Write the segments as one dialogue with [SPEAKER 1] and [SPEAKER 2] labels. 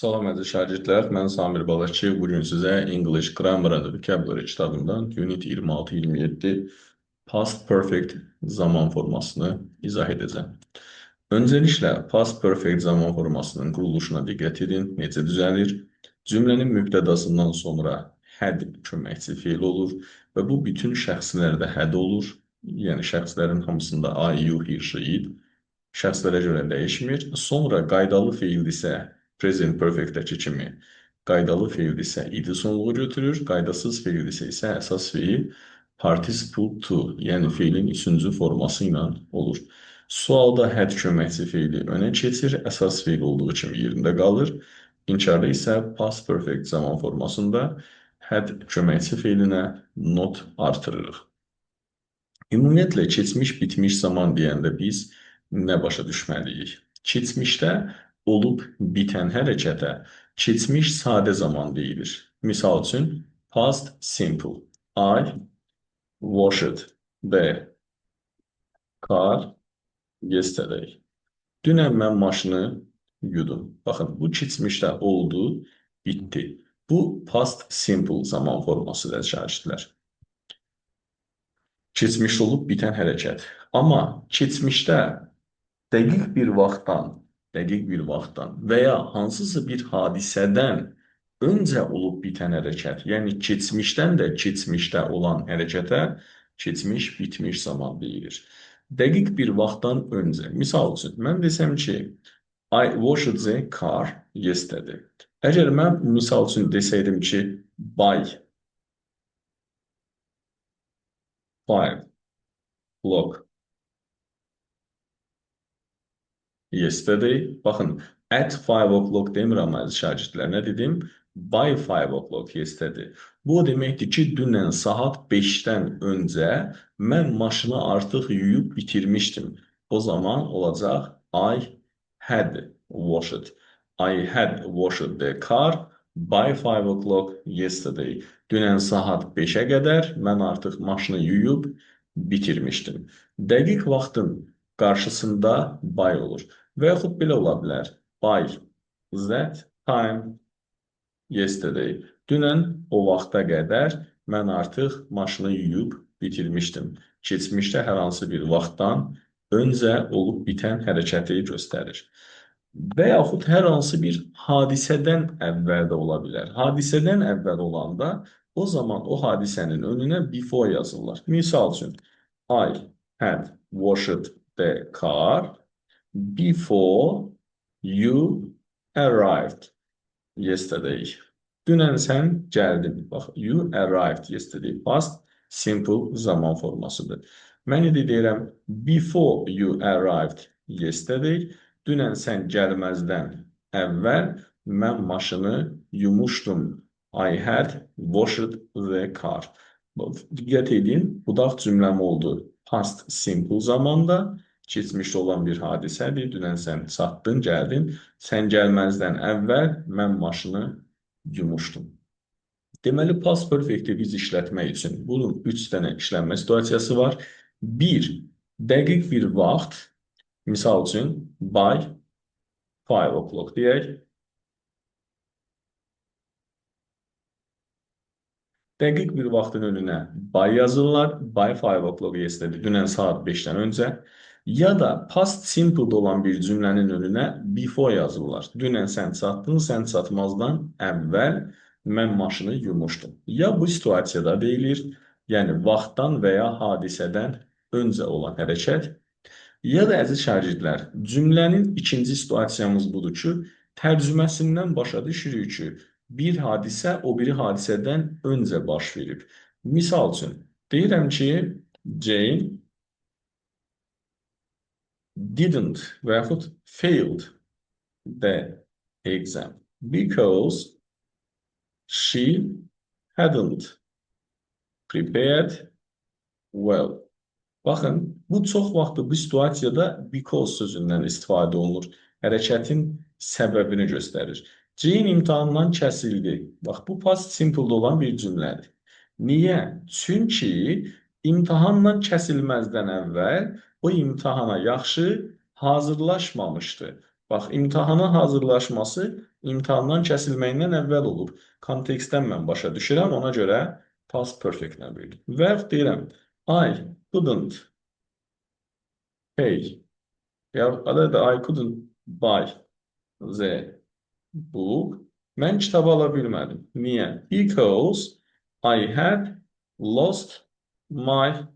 [SPEAKER 1] Salam əziz şagirdlər, mən Samir Balıqçı. Bu gün sizə English Grammar and Vocabulary kitabından Unit 26-27 Past Perfect zaman formasını izah edəcəm. Öncəliklə Past Perfect zaman formasının quruluşuna diqqət edin, necə düzəlir. Cümlənin mübtədasından sonra had köməkçi feil olur və bu bütün şəxslərdə had olur. Yəni şəxslərin hamısında I, you, he, she, it şəxslərə görə dəyişmir. Sonra qaydalı feil isə present perfect-dəki kimi qaydalı feildirsə idi sonluğu götürür, qaydasız feildirsə isə əsas feil participle to, yəni feilin üçüncü forması ilə olur. Sualda had köməkçi feili önə keçir, əsas feil olduğu kimi yerində qalır. İnkarda isə past perfect zaman formasında had köməkçi feilinə not artırırıq. Ümumiyyətlə, keçmiş, bitmiş zaman deyəndə biz nə başa düşməliyik? Keçmişdə olub bitən hərəkətə keçmiş sadə zaman deyilir. Misal üçün, past simple. I washed the car yesterday. Dünən mən maşını yudum. Baxın, bu keçmişdə oldu, bitdi. Bu past simple zaman formasıdır, şagirdlər. Keçmişdə olub bitən hərəkət. Amma keçmişdə dəqiq bir vaxtdan və ya hansısa bir hadisədən öncə olub bitən hərəkət, yəni keçmişdən də keçmişdə olan hərəkətə keçmiş, bitmiş zaman deyilir. Dəqiq bir vaxtdan öncə. Misal üçün, mən desəm ki, I washed the car yesterday. Əgər mən misal üçün desəydim ki, by 5 o'clock yesterday. Baxın, at 5 o'clock demirəm əziz şagirdlər. Nə dedim? By 5 o'clock yesterday. Bu o deməkdir ki, dünən saat 5-dən öncə mən maşını artıq yuyub bitirmişdim. O zaman olacaq I had washed. I had washed the car by 5 o'clock yesterday. Dünən saat 5-ə qədər mən artıq maşını yuyub bitirmişdim. Dəqiq vaxtın qarşısında by olur. Və yaxud belə ola bilər. By that time yesterday. Dünən o vaxta qədər mən artıq maşını yuyub bitirmişdim. Keçmişdə hər hansı bir vaxtdan öncə olub bitən hərəkəti göstərir. Və yaxud hər hansı bir hadisədən əvvəl də ola bilər. Hadisədən əvvəl olanda o zaman o hadisənin önünə before yazırlar. Misal üçün, I had washed the car before you arrived yesterday. Dünən sən gəldin. Bax, you arrived yesterday. Past simple zaman formasıdır. Mən indi deyirəm before you arrived yesterday. Dünən sən gəlməzdən əvvəl mən maşını yumuşdum. I had washed the car. Diqqət edin, budaq cümləm oldu. Past simple zamanda keçmişdə olan bir hadisədir. Dünən sən çatdın, gəldin. Sən gəlməzdən əvvəl mən maşını yumuşdum. Deməli, past perfecti biz işlətmək üçün bunun 3 dənə işlənmə situasiyası var. 1. Dəqiq bir vaxt, misal üçün, by 5 o'clock deyək. Dəqiq bir vaxtın önünə by yazırlar. By 5 o'clock yesterday. Dünən saat 5-dən öncə. Ya da past simple olan bir cümlənin önünə before yazırlar. Dünən sən çatdın, sən çatmazdan əvvəl mən maşını yumuşdum. Ya bu situasiyada deyilir, yəni vaxtdan və ya hadisədən öncə olan hərəkət. Ya da əziz şagirdlər, cümlənin ikinci situasiyamız budur ki, tərcüməsindən başa düşürük ki, bir hadisə o biri hadisədən öncə baş verib. Misal üçün, deyirəm ki, Jane didn't və yaxud failed the exam because she hadn't prepared well. Baxın, bu çox vaxtı bu situasiyada because sözündən istifadə olunur. Hərəkətin səbəbini göstərir. Jane imtahandan kəsildi. Bax, bu past simple olan bir cümlədir. Niyə? Çünki imtahanla kəsilməzdən əvvəl o imtahana yaxşı hazırlaşmamışdı. Bax, imtahana hazırlaşması imtahandan kəsilməyindən əvvəl olub. Kontekstdən mən başa düşürəm, ona görə past perfect-lə verdim. Və deyirəm, I couldn't pay. Ya da I couldn't buy the book. Mən kitabı ala bilmədim. Niyə? Because I had lost my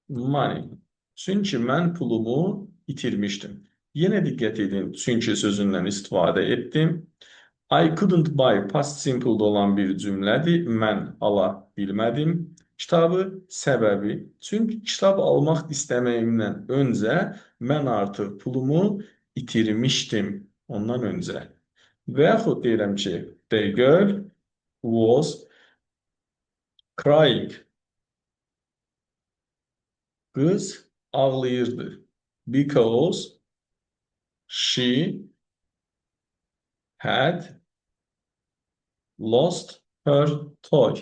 [SPEAKER 1] money. Çünki mən pulumu itirmişdim. Yenə diqqət edin, çünki sözündən istifadə etdim. I couldn't buy past simple-da olan bir cümlədir. Mən ala bilmədim kitabı. Səbəbi, çünki kitab almaq istəməyimdən öncə mən artıq pulumu itirmişdim ondan öncə. Və yaxud deyirəm ki, the girl was crying. Qız ağlayırdı. Because she had lost her toy.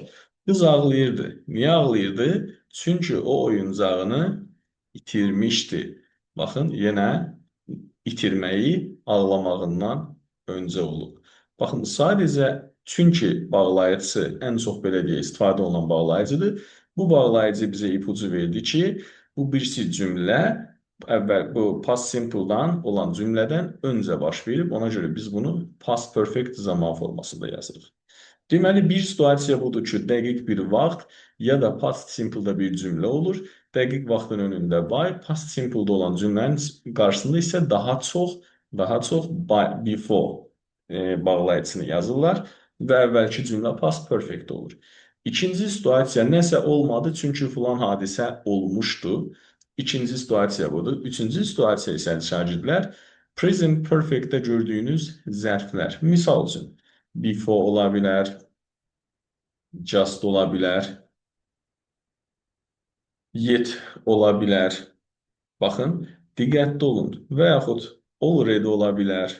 [SPEAKER 1] Qız ağlayırdı. Niyə ağlayırdı? Çünki o oyuncağını itirmişdi. Baxın, yenə itirməyi ağlamağından öncə olub. Baxın, sadəcə çünki bağlayıcısı ən çox belə deyək, istifadə olunan bağlayıcıdır. Bu bağlayıcı bizə ipucu verdi ki, bu birisi cümlə əvvəl bu past simple-dan olan cümlədən öncə baş verib. Ona görə biz bunu past perfect zaman formasında yazırıq. Deməli, bir situasiya budur ki, dəqiq bir vaxt ya da past simple-da bir cümlə olur. Dəqiq vaxtın önündə by, past simple-da olan cümlənin qarşısında isə daha çox by, before bağlayıcısını yazırlar və əvvəlki cümlə past perfect olur. İkinci situasiya nəsə olmadı, çünki filan hadisə olmuşdu. İkinci situasiya budur. Üçüncü situasiya isə şagirdlər, present perfect-də gördüyünüz zərflər. Misal üçün, before ola bilər, just ola bilər, yet ola bilər. Baxın, diqqətli olun. Və yaxud already ola bilər.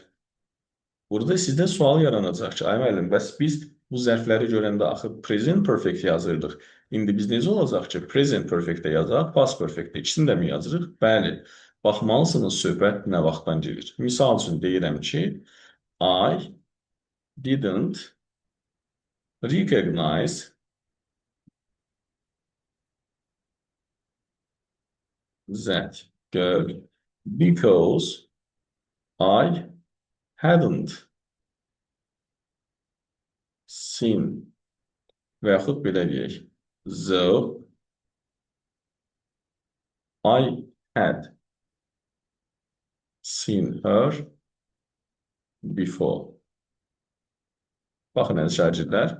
[SPEAKER 1] Burada sizdə sual yaranacaq ki, ay müəllim, bəs biz bu zərfləri görəndə axı present perfect yazırdıq. İndi biz necə olacaq ki, present perfect-də yazaq, past perfect-də ikisini də mi yazırıq? Bəli. Baxmalısınız, söhbət nə vaxtdan gedir. Misal üçün deyirəm ki, I didn't recognize that girl because I hadn't seen və yaxud belə deyək, though I had seen her before. Baxın, əziz şagirdlər,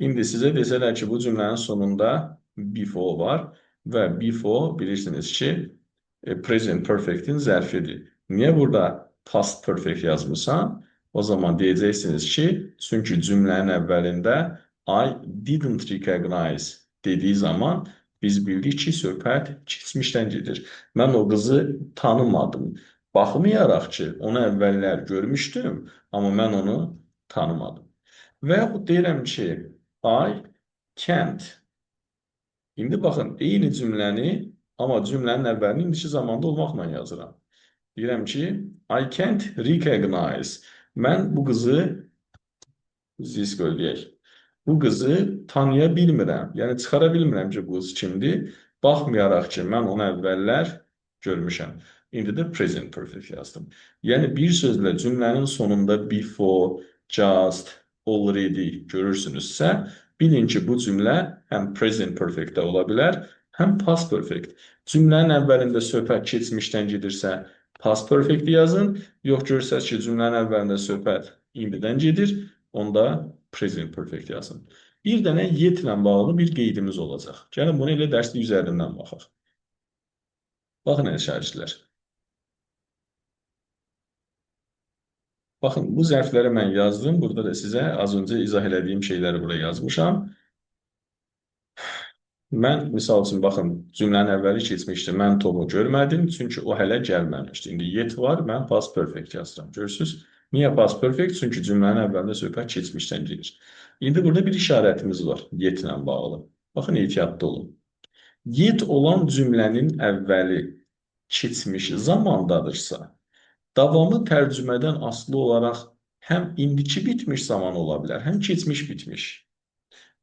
[SPEAKER 1] indi sizə desələr ki, bu cümlənin sonunda before var və before bilirsiniz ki, present perfect-in zərfidir. Niyə burada past perfect yazmısan? O zaman deyəcəksiniz ki, çünki cümlənin əvvəlində I didn't recognize dediyi zaman biz bildik ki, söhbət keçmişdən gedir. Mən o qızı tanımadım. Baxmayaraq ki, onu əvvəllər görmüşdüm, amma mən onu tanımadım. Və yaxud deyirəm ki, I can't. İndi baxın, eyni cümləni, amma cümlənin əvvəlini indiki zamanda olmaqla yazıram. Deyirəm ki, I can't recognize. Mən bu qızı, this girl deyək, bu qızı tanıya bilmirəm. Yəni, çıxara bilmirəm ki, bu qız kimdir. Baxmayaraq ki, mən onu əvvəllər görmüşəm. İndi də present perfect yazdım. Yəni, bir sözlə cümlənin sonunda before, just, already görürsünüzsə, bilin ki, bu cümlə həm present perfect-də ola bilər, həm past perfect. Cümlənin əvvəlində söhbət keçmişdən gedirsə, past perfect yazın. Yox, görürsünüz ki, cümlənin əvvəlində söhbət indidən gedir, onda present perfect yazın. Bir dənə yet ilə bağlı bir qeydimiz olacaq. Gəlin, bunu elə dərslik üzərindən baxaq. Baxın, əziz şagirdlər. Baxın, bu zərfləri mən yazdım. Burada da sizə az öncə izah elədiyim şeyləri buraya yazmışam. Mən, misal üçün, baxın, cümlənin əvvəli keçmişdi. Mən Tomu görmədim, çünki o hələ gəlməmişdi. İndi yet var, mən past perfect yazıram. Görürsünüz? Niyə past perfect? Çünki cümlənin əvvəlində söhbət keçmişdən gedir. İndi burada bir işarətimiz var yet ilə bağlı. Baxın, ehtiyatlı olun. Yet olan cümlənin əvvəli keçmiş zamandadırsa, Davamı tərcümədən asılı olaraq həm indiki bitmiş zaman ola bilər, həm keçmiş bitmiş.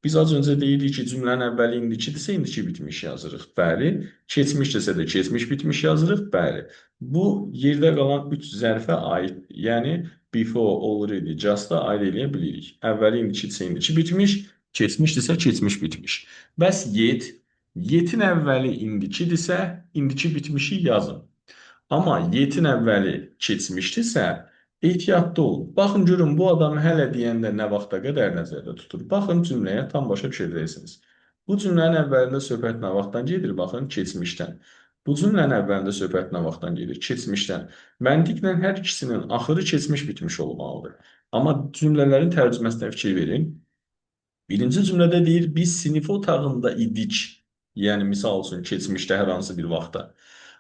[SPEAKER 1] Biz az öncə deyirdik ki, cümlənin əvvəli indikidirsə, indiki bitmiş yazırıq. Bəli. Keçmişdirsə də keçmiş bitmiş yazırıq. Bəli. Bu yerdə qalan 3 zərfə aiddir. Yəni before, already, just-a aid eləyə bilirik. Əvvəli indikidirsə indiki bitmiş, keçmişdirsə keçmiş bitmiş. Bəs yet, yetin əvvəli indikidirsə, indiki bitmişi yazın. Amma yetin əvvəli keçmişdirsə, ehtiyatlı olun. Baxın görün, bu adam hələ deyəndə nə vaxta qədər nəzərdə tutur. Baxın cümləyə tam başa düşəcəksiniz. Bu cümlənin əvvəlində söhbət nə vaxtdan gedir? Baxın, keçmişdən. Bu cümlənin əvvəlində söhbət nə vaxtdan gedir? Keçmişdən. Məntiqlə hər ikisinin axırı keçmiş bitmiş olmalıdır. Amma cümlələrin tərcüməsinə fikir verin. Birinci cümlədə deyir, biz sinif otağında idik. Yəni, misal üçün, keçmişdə hər hansı bir vaxtda.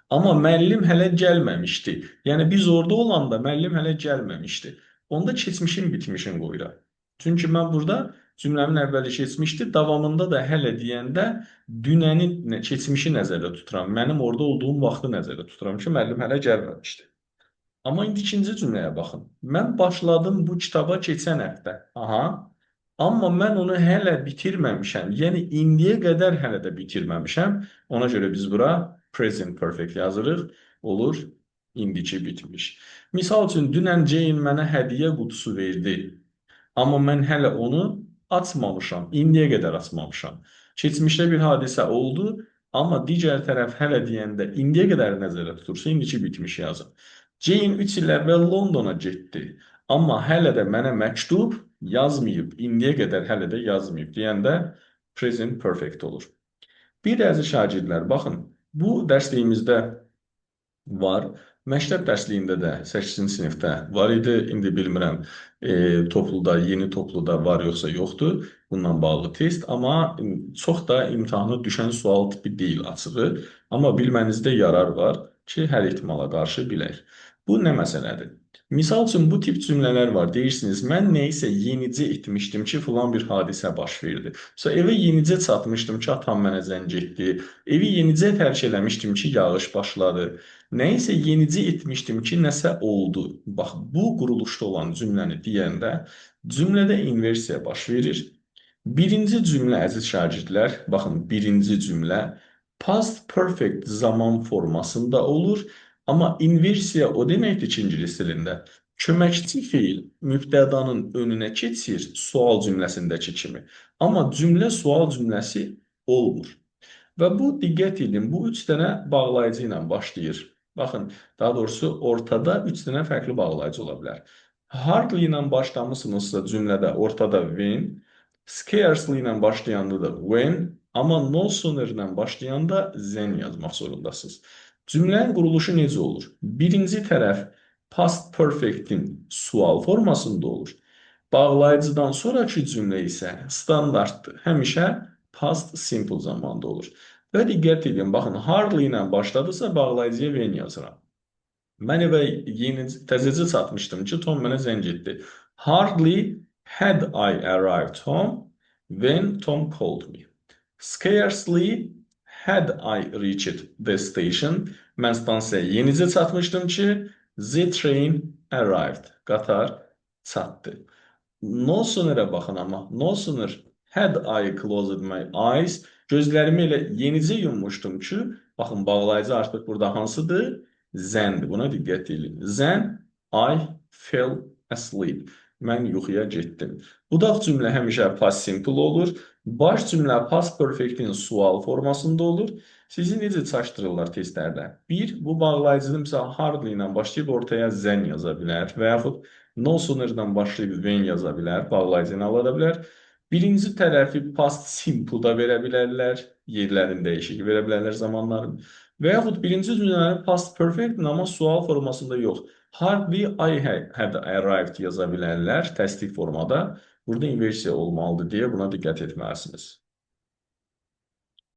[SPEAKER 1] Amma müəllim hələ gəlməmişdi. Yəni, biz orada olanda müəllim hələ gəlməmişdi. Onda keçmişin bitmişin qoyuram. Çünki mən burada cümləmin əvvəli keçmişdi, davamında da hələ deyəndə dünəni, keçmişi nəzərdə tuturam. Mənim orada olduğum vaxtı nəzərdə tuturam ki, müəllim hələ gəlməmişdi. Amma indi ikinci cümləyə baxın. Mən başladım bu kitaba keçən həftə. Aha. Amma mən onu hələ bitirməmişəm. Yəni, indiyə qədər hələ də bitirməmişəm. Ona görə biz bura present perfect yazırıq. Olur, indiki bitmiş. Misal üçün, dünən Jane mənə hədiyyə qutusu verdi. Amma mən hələ onu açmamışam. İndiyə qədər açmamışam. Keçmişdə bir hadisə oldu, amma digər tərəf hələ deyəndə indiyə qədər nəzərdə tutursa, indiki bitmiş yazın. Jane 3 il əvvəl Londona getdi. Amma hələ də mənə məktub yazmayıb, indiyə qədər hələ də yazmayıb deyəndə present perfect olur. Bir də əziz şagirdlər, baxın, bu dərsliyimizdə var. Məktəb dərsliyində də 8-ci sinifdə var idi. İndi bilmirəm, topluda, yeni topluda var yoxsa yoxdur bununla bağlı test. Amma çox da imtahana düşən sual tipi deyil açığı. Amma bilmənizdə yarar var ki, hər ehtimala qarşı bilək. Bu nə məsələdir? Misal üçün, bu tip cümlələr var. Deyirsiniz, mən nəyisə yenicə etmişdim ki, filan bir hadisə baş verdi. Mesela, evə yenicə çatmışdım ki, atam mənə zəng etdi. Evi yenicə tərk eləmişdim ki, yağış başladı. Nəyisə yenicə etmişdim ki, nəsə oldu. Bax, bu quruluşda olan cümləni deyəndə cümlədə inversiya baş verir. Birinci cümlə, əziz şagirdlər, baxın, birinci cümlə past perfect zaman formasında olur. Amma inversiya o deməkdir ki, ingilis dilində köməkçi feil mübtədanın önünə keçir sual cümləsindəki kimi. Amma cümlə sual cümləsi olmur. Və bu, diqqət edin, bu 3 dənə bağlayıcı ilə başlayır. Baxın, daha doğrusu ortada 3 dənə fərqli bağlayıcı ola bilər. Hardly ilə başlamışsınızsa cümlədə ortada when, scarcely ilə başlayanda da when, amma no sooner ilə başlayanda than yazmaq zorundasınız. Cümlənin quruluşu necə olur? Birinci tərəf past perfect'in sual formasında olur. Bağlayıcıdan sonraki cümlə isə standartdır. Həmişə past simple zamanda olur. Və diqqət edin, baxın, hardly ilə başladısa bağlayıcıya when yazıram. Mən evə yeni, təzəcə çatmışdım ki, Tom mənə zəng etdi. Hardly had I arrived home when Tom called me. Scarcely had I reached the station. Mən stansiyaya yenicə çatmışdım ki, the train arrived. Qatar çatdı. No sooner'a baxın amma. No sooner had I closed my eyes. Gözlərimi elə yenicə yummuşdum ki, baxın, bağlayıcı artıq burada hansıdır? Than'dir. Buna diqqət edin. Than I fell asleep. Mən yuxuya getdim. Budaq cümlə həmişə past simple olur. Baş cümlə past perfect'in sual formasında olur. Sizi necə çaşdırırlar testlərdə? Bir, bu bağlayıcını misal hardly ilə başlayıb ortaya than yaza bilər və yaxud no sooner'dan başlayıb when yaza bilər, bağlayıcı ilə alada bilər. Birinci tərəfi past simple-da verə bilərlər, yerlərini dəyişik verə bilərlər zamanların. Və yaxud birinci cümləni past perfect, amma sual formasında yox. Hardly I had arrived yaza bilərlər təsdiq formada. Burada inversiya olmalıdır deyə buna diqqət etməlisiniz.